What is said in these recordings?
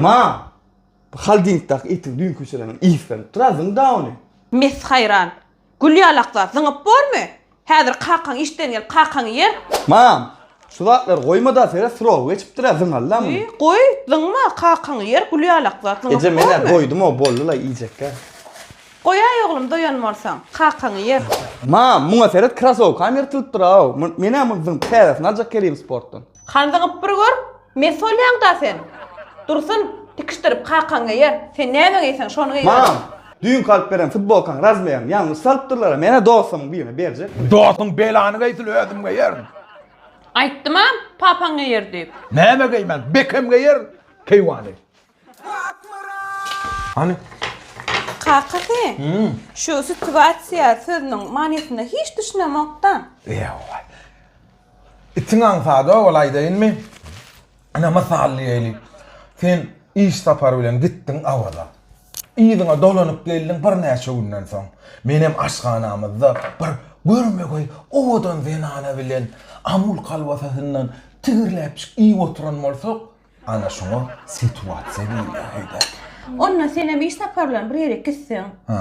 Ma! Bu holdiňdäki itiň düýnki bişireniň ysy gelip dur-a, zyň-da ony. Mes haýran. Gül ýalak zat zyňyp bormy? Häzir kakaň işden gelip kakaňy ýer. Mam! Şu zatlary goýma-da, seret srogy geçipdir-ä, zyňaly-da muny. Eý, goý, zyňma, kakaňy ýer, gül ýalak zat zyňyp Eje, men-ä bormy? doýdum-ow, boldy-la, iýjekgä. Goýaý oglum, doýan bolsaň, kakaňy ýer. Mam, muňa seret, krasowkam ýyrtylypdyr-ow. Men-ä muny zyňyp täzesini aljak Kerim sportdan. Hany zyňyp bir gör, mes bolýaň-da sen. Dursun, tikişdirip kakaň geýer. Sen näme geýseň, şony geýer. Mam, düýnki alyp beren futbolkaň razmerini ýalňyş salypdyrlar-a, men-ä dostumyň birine berjek. Dostuň belany geýsin, özüm geýerin. Aýtdym-a, papaň geýer diýip. Näme geýmän, Bekem geýer, keýwany. Hany? Kakasy, şu situasiýa sözüniň manysyna hiç düşünemok-da. Eý-waý. Itiň aňsady ol aýdaýynmy? Ine mysal diýeli. Sen iş sapary bilen gitdiň Awaza. Yzyňa dolanyp geldiň birnäçe günden soň. Menem aşhanamyzda bir görmegeý owadan zenana bilen amul kolbasasyndan tigirläpjik iýip oturan bolsak, ana şoňa situasiýa diýilýär heýde. Onda senem iş sapary bilen bir ýere gitseň. Hä.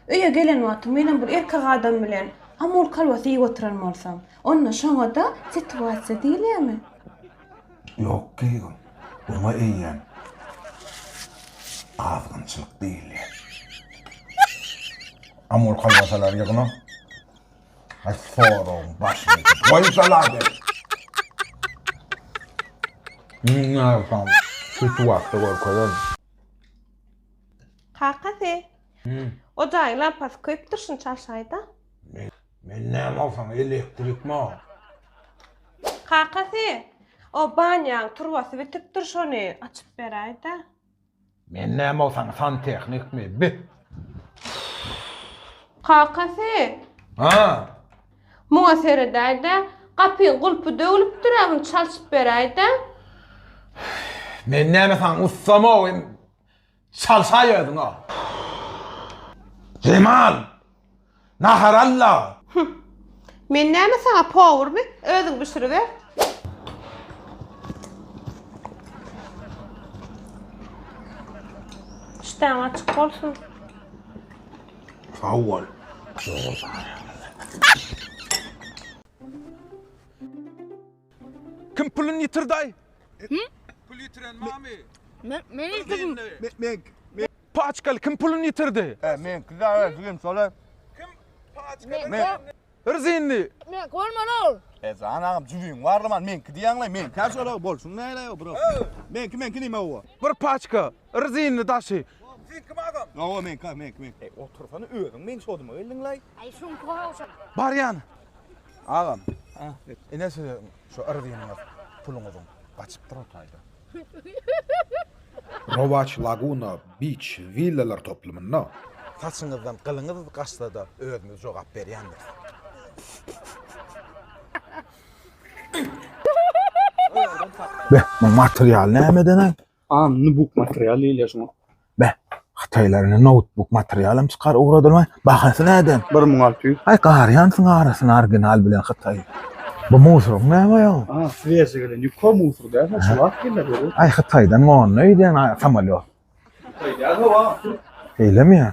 Öýe gelen wagtyň menem bir erkek adam bilen amul kolbasa iýip oturan bolsam, onda şoňa-da situasiýa diýilýärmi? Ýok, keýgim. Oňa eýýäm azgynçylyk diýilýär. Amul kolbasalary ýygna. Haý, soragyň başyny goý şala berip. Näme situasiýa görkezerin. Kakasy. O jaýyň lampasy köýüpdir, şuny çalşaýda. Men näme alsaň, elektrik ma. Kakasy, o banýaň turbasy bitipdir, şony açyp beräýdä. Men näme alsaň, santehnikmi? Bi. Kakasy. Ha. Muňa seredäýdä, gapyň gulpy döwlüpdir-ä, muny çalşyp beräýdä. Men näme saň ussam-ow, Çalşaý özüň-a. Jemal! Nahar al-la! Hüh. Men näme saňa powurmy? Özüň bişiriber. Işdäň açyk bolsun. Sag bol. Kim puluny ýitirdi-aý? Pul ýitiren barmy? Men men ýitirdim. Men men Paçkaly kim puluny ýitirdi? E, meňki zäher jigim şola. Kim paçkaly? Men Rzinli. Men bolmaly ol. E, jan agam jübiň barlaman meňki diýýäňle, meňki şola bolşuň näle bro. Meňki meňki nime o? Bir paçka rzinli daşy. Siňki agam? Hawa meňki meňki meňki. E, otursana özüň meň şoduma geldiňlaý. Aý şuňky gowşak. Barýan. Agam. Ine size şu yrzynyňyz, puluňyzyň gaçypdyr o taýda. Rowaç Laguna Beach willalar toplumynda. Saçyňyzdan gylyňyz gaçsa-da özümiz jogap berýändiris. Beh, muň materialy nämeden-aý? A, nubuk material diýilýär şuňa. Beh, hytaýlar indi noutbuk materialam çykar ugradylmaý. Bahasy näden? 1600. Aý, garýansyň arasyny original bilen hytaý. Bu musoryň näme aýagy? A, sveži gelen ýuka musor däl, şu wagt geldi bu. Aý, hytaýdan gondy öýdýän samolýot. Hytaý däl, hawa, türk. Şeýlemi ýa?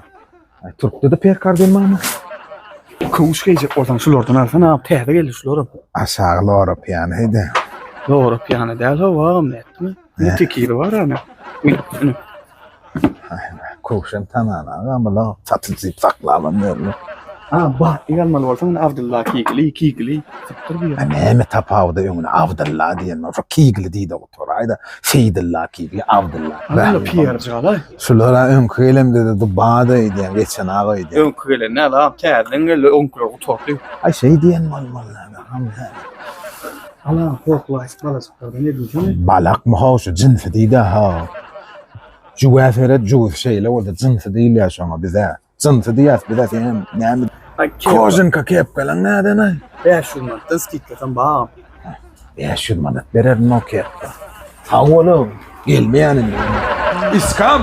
Aý, türkde-de perkar gelmänmi? Köwüş geýjek bolsaň şulardan alsana, täze geldi şularam. Aşagy lora piýany heýde. Lora piýany däl, hawa, agam nätdimi? Ne tekiri bar ana. Ine. Köwşem tanana agam bula satyjy saklabam ýörler. Ha, batly almaly bolsaň Abdylla Kigli, Kigli sypdyr bu ýer. Näme tapawudy öňüne Abdylla diýen bolsa Kigli diýde gutaraýda. Seýdylla Kigli, Abdylla. Alla piýerji galaý. Şulara öňki gelemde-de dubada öýdýän, geçen aga öýdýän. Öňki gelen däl agam, täzeden geldi, öňküler gutardy. Aý şeý diýen bolmaly agam. Ala hoklaýyş balajyklardan edinsene. Balakmy how şu jynsy diýdä how. Jüwä seret jüwüsi şeýle bolsa jynsy diýilýär şoňa bizä. Jynsy diýýäs bizä senem näme Kožinka kepkalaň nädenaý? 500 manatdan skidkasam bar agam. 500 manat bererin o kepka. Sag boluň. Gelmeýän indi. Iskam.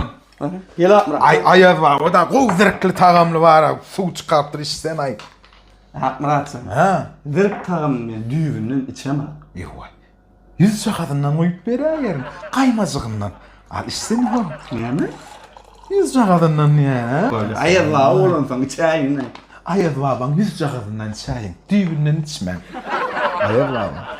Gel Akmyrat. Aý Aýaz baba da gowy zirkli tagamly bar suw çykarypdyr içsen aý. Akmyratjan. Ha. Zirk tagamyny men düýbünden içemok. Ýowaý. Ýüz şahasyndan guýup beräýerin. Gaýmajygyndan. Al içsene ho. Näme? Ýüzjagazyndan diýýän-ä. Aýaz baba bolansoň içäýin. Aýaz babaň ýüzjagazyndan içäýiň. Düýbünden içmäň. Aýaz baba.